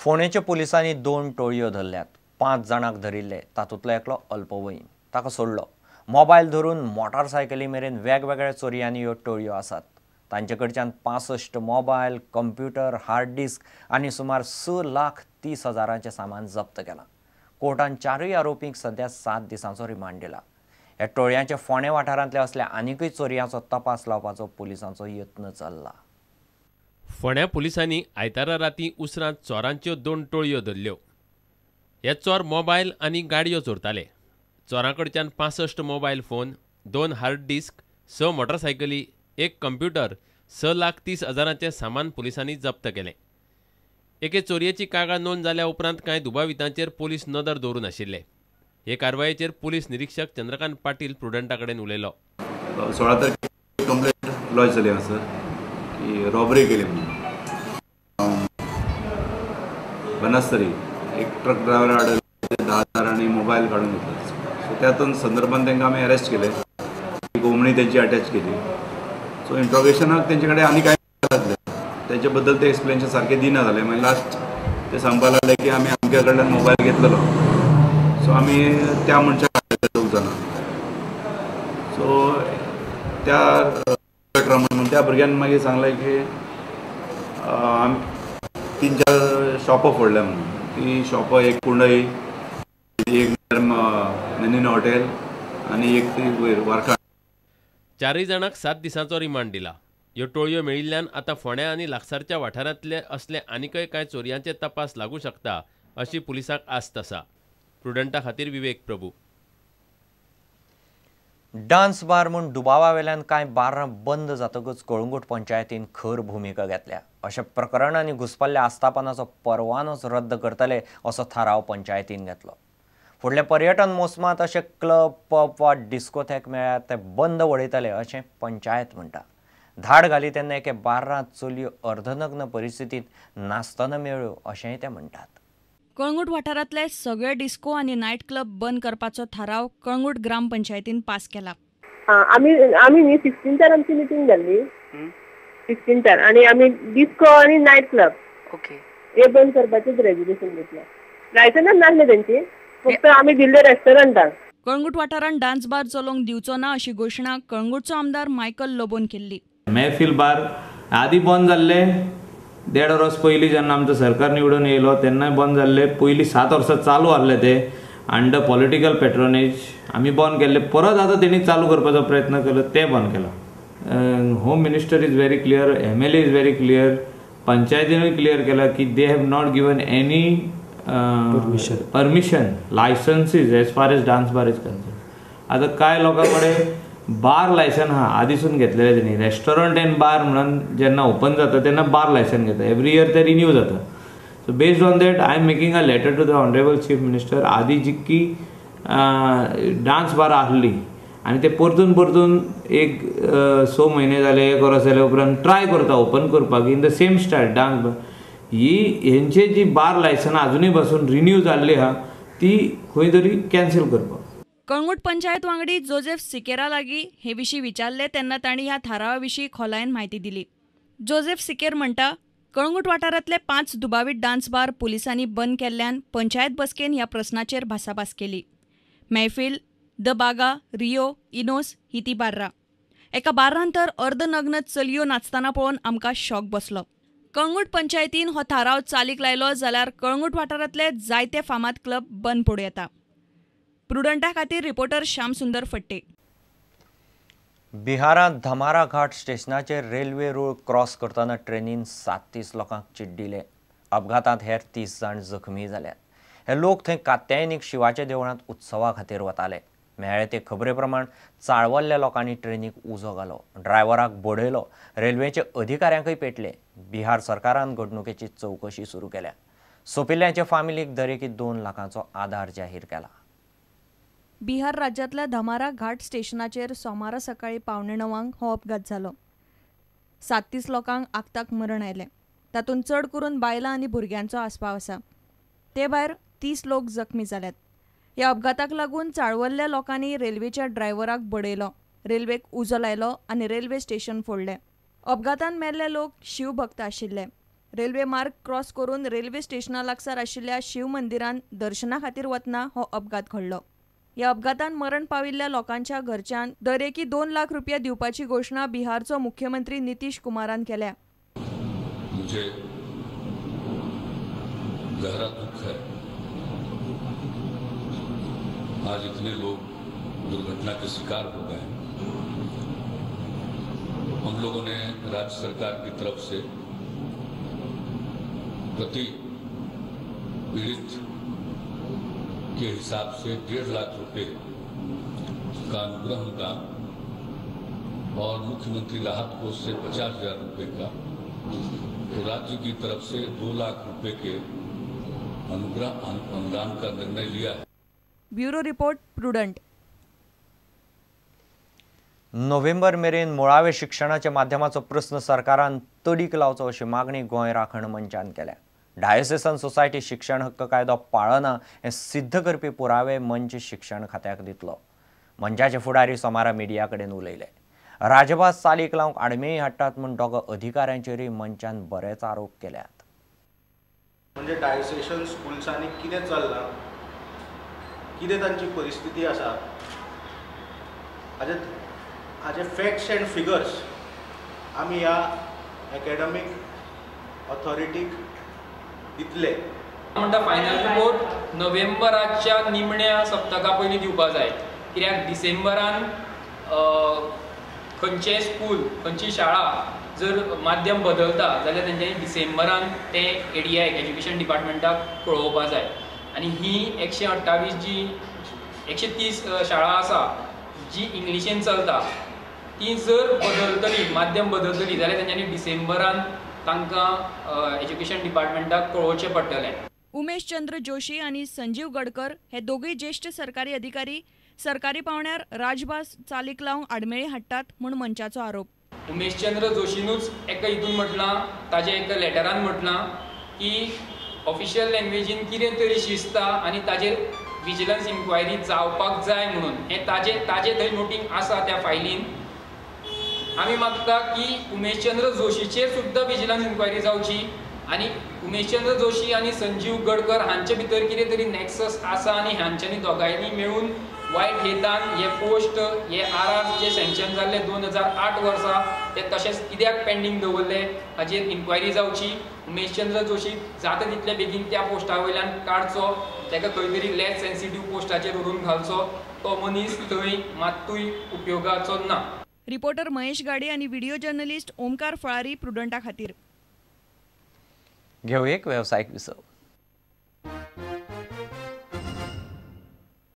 फोंडेच्या पुलिसांनी 2 टोळयो धरल्यात. 5 जाणांक धरिल्ले, तातूंतलो एकलो अल्पवयीन, ताका सोडलो. मोबायल धरून मोटारसायकली मेरेन वेगवेगळ्या चोरयांनी ह्यो टोळयो आसात. तांचे कडच्यान 65 मोबायल, कंप्युटर, हार्ड डिस्क आनी सुमार 6,30,000 सामान जप्त केलां. कोर्टान 4 आरोपींक सध्या 7 दिसांचो रिमांड दिला. ह्या टोळयांच्या फोंडें वाठारांतल्या असल्या आनीकय चोरयांचो तपास लावपाचो पुलिसांचो यत्न चल्ला. फोंड्या पुलिसांनी आयतारा राती उसरांत चोरांच्यो 2 टोळयो धरल्यो. हे चोर मोबायल आनी गाडयो चोरताले. चोरां कडच्यान 65 मोबायल फोन, 2 हार्ड डिस्क, 6 मोटरसायकली, 1 कंप्युटर, 6,30,000 सामान पुलिसांनी जप्त केलें. एके चोरयेची कागाळ नोंद जाल्या उपरांत कांय दुबावितांचेर पोलीस नदर दवरून आशिल्ले. हे कारवायेचेर पोलीस निरीक्षक चंद्रकांत पाटील प्रुडंटा कडेन उलयलो. 16 तारखेक कंप्लेंट लॉज जाली आसा की रॉबरी केली म्हणून बनस्तरी एक ट्रक ड्रायव्हर आड 10,000 आनी मोबायल काडून घेतलो. सो त्यातून संदर्भान तांकां आमी अरेस्ट केले, एक ओमणी तेंची अटॅच केली. सो इंट्रोगेशनाक तेंचे कडेन आनी कांय जातलें तेचे बद्दल ते एक्सप्लेनेशन सारकें दिना जालें. मागीर लास्ट ते सांगपाक लागले की आमी अमक्या कडल्यान मोबायल घेतलेलो. सो आमी त्या मनशाक हाडले 2 जाणां. सो त्या म्हणून त्या भुरग्यान मागीर सांगलें की आमी 3-4 शॉपां फोडल्या म्हणून. ती शॉपां एक कुंडई, एक नंदिनी हॉटेल आनी एक ती वयर वारखा. 4 जाणांक 7 दिसांचो रिमांड दिला. ह्यो टोळयो मेळिल्ल्यान आतां फोंड्या आनी लागसारच्या वाठारांतले असले आनीकय कांय चोरयांचे तपास लागू शकता अशी पुलिसांक आस्त आसा. प्रुडंटा खातीर विवेक प्रभू. डान्स बार म्हूण दुबावावेल्यान कांय बारां बंद जातकच कळंगूट पंचायतीन खर भुमिका घेतल्या. अशा प्रकरणांनी घुसपल्ल्या आस्थापनाचो परवानोच रद्द करतले असो थाराव पंचायतीन घेतलो. फुडल्या पर्यटन मोसमांत अशे क्लब, पब वा डिस्कोथॅक मेळ्ळ्यार ते बंद वडयतले अशें पंचायत म्हणटा. धाड घाली तेन्ना एके बारां चलयो अर्धनग्न परिस्थितींत नाचतना मेळ्ळ्यो अशेंय ते म्हणटात. कळंगूट वाठारांतले सगळे डिस्को आनी नायट क्लब बंद करपाचो थाराव कळंगूट ग्रामपंचायतीन पास केला. आमी आमी न्ही 16 आमची मिटींग जाल्ली 16 आनी आमी डिस्को आनी नायट क्लब ओके हे बंद करपाचेच रेजोल्युशन घेतलें. लायसन्स नासलें तेंची, फक्त आमी दिल्ले रेस्टॉरंटाक. कळंगूट वाठारांत डान्स बार चलोवंक दिवचो ना अशी घोशणा कळंगूटचो आमदार मायकल लोबोन केल्ली. महफील बार आदी बंद जाल्ले 1.5 वर्स पयलीं जेन्ना आमचो सरकार निवडून येयलो तेन्नाय बंद जाल्ले. पयलीं 7 वर्सां चालू आहले ते अंडर पॉलिटिकल पेट्रोनेज आमी बंद केल्ले. परत आतां तेणी चालू करपाचो प्रयत्न केलो, ते बंद केला. Home minister is very clear, MLA is very clear, पंचायतीनूय clear केला की they have not given any permission licenses as far as dance bar is concern. आतां कांय लोकां कडेन बार लायसन हा आदीसून घेतलेले तेणी. रेस्टॉरंट एंड बार म्हणून जेन्ना ओपन जाता तेन्ना बार लायसन घेता, एवरी इयर ते रिन्यू जाता. So based on that I am making a letter to the honourable chief minister. आदी जितकी डान्स बार आहली आनी ते परतून परतून एक 6 म्हयने जाले, 1 वर्स जाले उपरांत ट्राय करता ओपन करपाक in the same style dance bar. ही हेंचे जी बार लायसनां आजुनूय बसून रिन्यू जाल्ली आहा ती खंय तरी कॅन्सल करपाक. कळंगूट पंचायत वांगडी जोसेफ सिकेरा लागीं हे विशीं विचारले तेन्ना तांणी ह्या थारावा विशीं खोलायेन म्हायती दिली. जोसेफ सिकेर म्हणटा, कळंगूट वाठारांतले 5 दुबावीत डान्स बार पुलिसांनी बंद केल्ल्यान पंचायत बसकेन ह्या प्रस्नाचेर भासाभास केली. महफील, the Baga, Rio, Enos ही ती बार्रां. एका बार्रान तर अर्धनग्न चलयो नाचतना पळोवन आमकां शॉक बसलो. कळंगूट पंचायतीन हो थाराव चालीक लायलो जाल्यार कळंगूट वाठारांतले जायते फामाद क्लब बंद पडूं येता. प्रुडंटा खातीर रिपोर्टर श्याम सुंदर फट्टे. बिहारांत धमारा घाट स्टेशनाचेर रेल्वे रूळ क्रॉस करतना ट्रेनीन 37 लोकांक चिड्डिले. अपघातांत हेर 30 जाण जखमी जाल्यात. हे लोक थंय कात्यायनीक शिवाच्या देवळांत उत्सवा खातीर वताले. मेळ्ळे ते खबरे प्रमाण चाळवल्ल्या लोकांनी ट्रेनीक उजो घालो, ड्रायव्हराक बडयलो, रेल्वेच्या अधिकाऱ्यांकय पेटले. बिहार सरकारान घडणुकेची चवकशी सुरू केल्या. सोंपिल्ल्यांच्या फामिलीक दरेकी 2 लाखांचो आधार जाहीर केला. बिहार राज्यांतल्या धमारा घाट स्टेशनाचेर सोमारा सकाळीं 8:45 हो अपघात जालो. 37 लोकांक आक्ताक मरण आयलें. तातूंत चड करून बायलां आनी भुरग्यांचो आस्पाव आसा. ते भायर 30 लोक जखमी जाल्यात. ह्या अपघाताक लागून चाळवल्ल्या लोकांनी रेल्वेच्या ड्रायव्हराक बडयलो, रेल्वेक उजो लायलो आनी रेल्वे स्टेशन फोडलें. अपघातान मेल्ले लोक शिवभक्त आशिल्ले. रेल्वे मार्ग क्रॉस करून रेल्वे स्टेशना लागसार आशिल्ल्या शिव मंदिरान दर्शना खातीर वतना हो अपघात घडलो. ह्या अपघातान मरण पाविल्ल्या लोकांच्या घरच्यान दरेकी 2 लाख रुपया दिवपाची घोशणा बिहारचो मुख्यमंत्री नितीश कुमारान केल्या. मुझे गहरा दुख है, आज इतने लोग दुर्घटना के शिकार हो गए. हम लोगों ने राज्य सरकार की तरफ से प्रति पीड़ित के हिसाब से 1.5 लाख रुपए का अनुग्रह अनुदान और मुख्यमंत्री राहत कोष से 50,000 रुपये का, तो राज्य की तरफ से 2 लाख रुपए के अनुग्रह अनुदान का निर्णय लिया है. Bureau report, Prudent. नोव्हेंबर मेरेन मुळावे शिक्षणाच्या माध्यमाचो प्रस्न सरकारान तडीक लावचो अशी मागणी गोंय राखण मंचान केल्या. डायोसेसन सोसायटी शिक्षण हक्क कायदो पाळना हें सिद्ध करपी पुरावे मंच शिक्षण खात्याक दितलो. मंचाचे फुडारी सोमारा मिडिया कडेन उलयले. राजभास चालीक लावंक आडमेळी हाडटात म्हूण दोगा अधिकाऱ्यांचेरूय मंचान बरेच आरोप केल्यात. म्हणजे डायोसेसन स्कुल्सांनी कितें चल्लां, कितें तांची परिस्थिती आसा, हाजे फॅक्ट्स एंड फिगर्स आमी ह्या एकेडमीक ऑथॉरिटीक दितले. म्हणटा फायनल रिपोर्ट नोव्हेंबराच्या निमण्या सप्तका पयलीं दिवपा जाय, कित्याक डिसेंबरान खंयचें स्कूल खंयची शाळा जर माध्यम बदलता जाल्यार तेंच्यांनी डिसेंबरान तें एडीआय एज्युकेशन डिपार्टमेंटाक कळोवपा जाय. आनी ही 128 जी 130 शाळा आसा जी इंग्लिशीन चलता ती जर बदलतली, माध्यम बदलतली जाल्यार तेंच्यांनी डिसेंबरान तांकां एज्युकेशन डिपार्टमेंटाक कळोवचें पडटलें. उमेश चंद्र जोशी आनी संजीव गडकर हे दोगूय ज्येश्ठ सरकारी अधिकारी सरकारी पावंड्यार राजभास चालीक लावंक आडमेळी हाडटात म्हूण मंचाचो आरोप. उमेश चंद्र जोशीनूच एका हितून म्हटलां, ताजे एका लेटरान म्हटलां की ऑफिशियल लँग्वेजीन कितें तरी शिस्ता आनी ताजेर विजिलन्स इन्क्वायरी जावपाक जाय म्हणून हें ताजे ताजे थंय नोटींग आसा त्या फायलीन. आमी मागता की उमेशचंद्र जोशीचेर सुद्दां विजिलन्स इन्क्वायरी जावची आनी उमेशचंद्र जोशी आनी संजीव गडकर हांचे भितर कितें तरी नॅक्सस आसा आनी हांच्यांनी दोगांयनी मेळून वायट हेतान हे पोस्ट हे आर आर जे सँक्शन जाल्ले 2008 वर्सा ते तशेंच कित्याक पेंडींग दवरले हाचेर इन्क्वायरी जावची. उमेशचंद्र जोशी जाता तितले बेगीन त्या पोस्टा वयल्यान काडचो, ताका खंय तरी लेस सेन्सिटीव पोस्टाचेर व्हरून घालचो. तो मनीस थंय मात्तूय उपयोगाचो ना. रिपोर्टर महेश गाडे आणि व्हिडिओ जर्नलिस्ट ओमकार फळारी प्रुडंटा खातीर. घेऊ एक व्यावसायिक विसव.